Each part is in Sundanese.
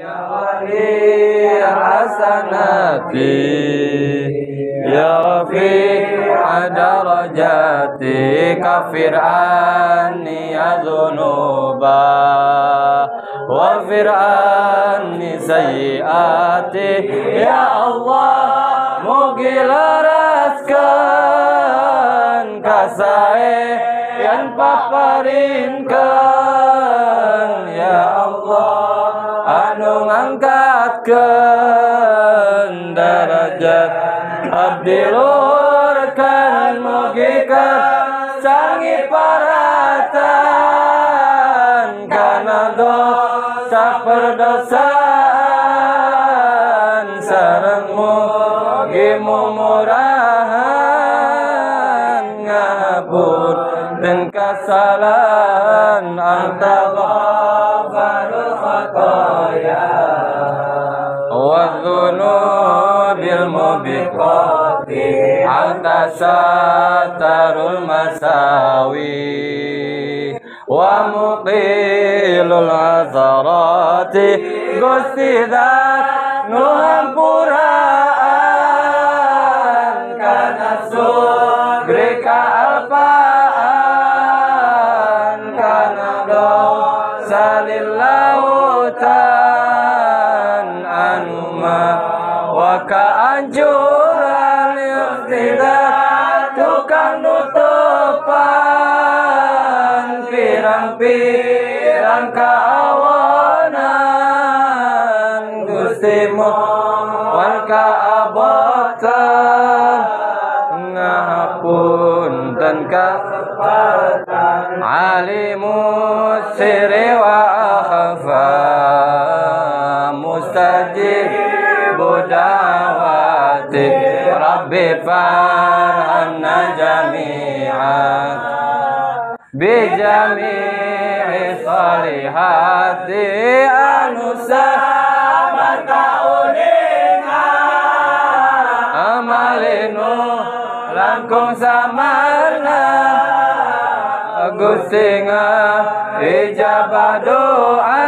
Ya wali hasanati ya rafi'a darajati kafir anni adzunuba waghfir anni sayyiati ya Allah mugi leraskeun kasaean paparinkeun ya Allah anu ngangkatkeun darajat abdi luhurkeun mugi kasangi paratan kana dosa perdosaan sareng mugi mumurahan ngahapunten kasalahan anta ghafarul khataya wa dzunubil mubiqati anta satarul masawi wa muqilul azarati Gusti dat nu hampuraan kana sugri kaalpaan kana dosa lilautan anu wa kaanjuran iqtidat tukang nutupan pirang-pirang kaawanan Gusti moal kaabatan ngahapunten kasepatan alimus sirri wa akhfa mustajib da'wati rabbi farhamna jami'an bi jami'i salihati anu samata uninga amalinu langkung samarna Gusti ijabah doa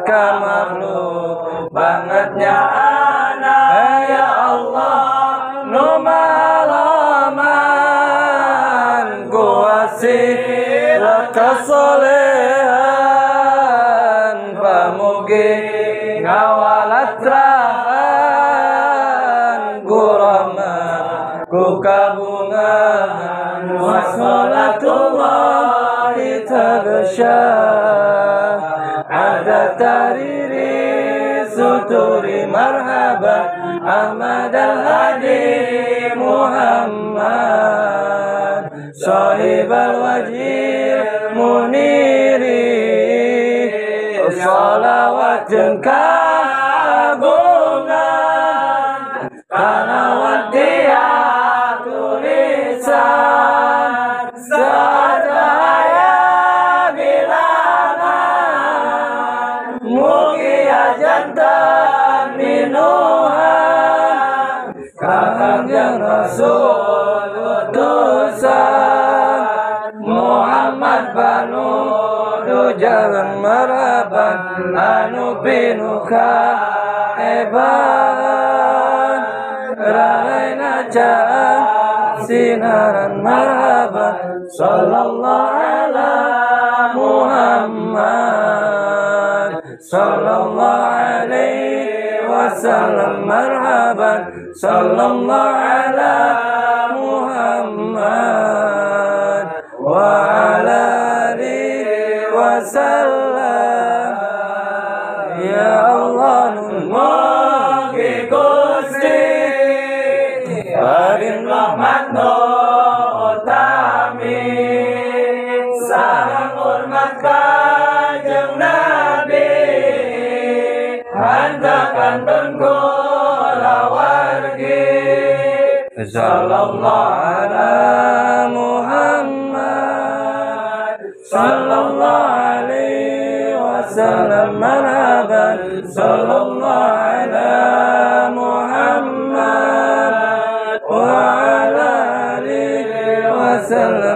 ka makhluk bangetnya anak ya Allah nu malaman kuasila kasolehan pamugi ngawalatrahan gurama ku kabungan wassalatullahi tagsha ada tariri suturi marhaba Ahmad al-Hadi Muhammad sahib al-wajir muniri salawat jeung kagungan kana dia tulisan sadaya bilangan mugi jantan minuhan Kangjeng Rasul utusan Muhammad banu jalan marhaban anu pinuka hebat raraina sinaran marhaban sallallahu ala Muhammad sallallahu alaihi wasallam marhaban sallallahu ala Muhammad wa ala alihi wasallam ya Allah mugi Gusti paring rahmat nu utami sareng hormat Kanjeng Nabi hantakan kulawargi sallallahu ala Muhammad sallallahu alaihi wasallam marhaban sallallahu ala Muhammad wa ala alihi wasallam.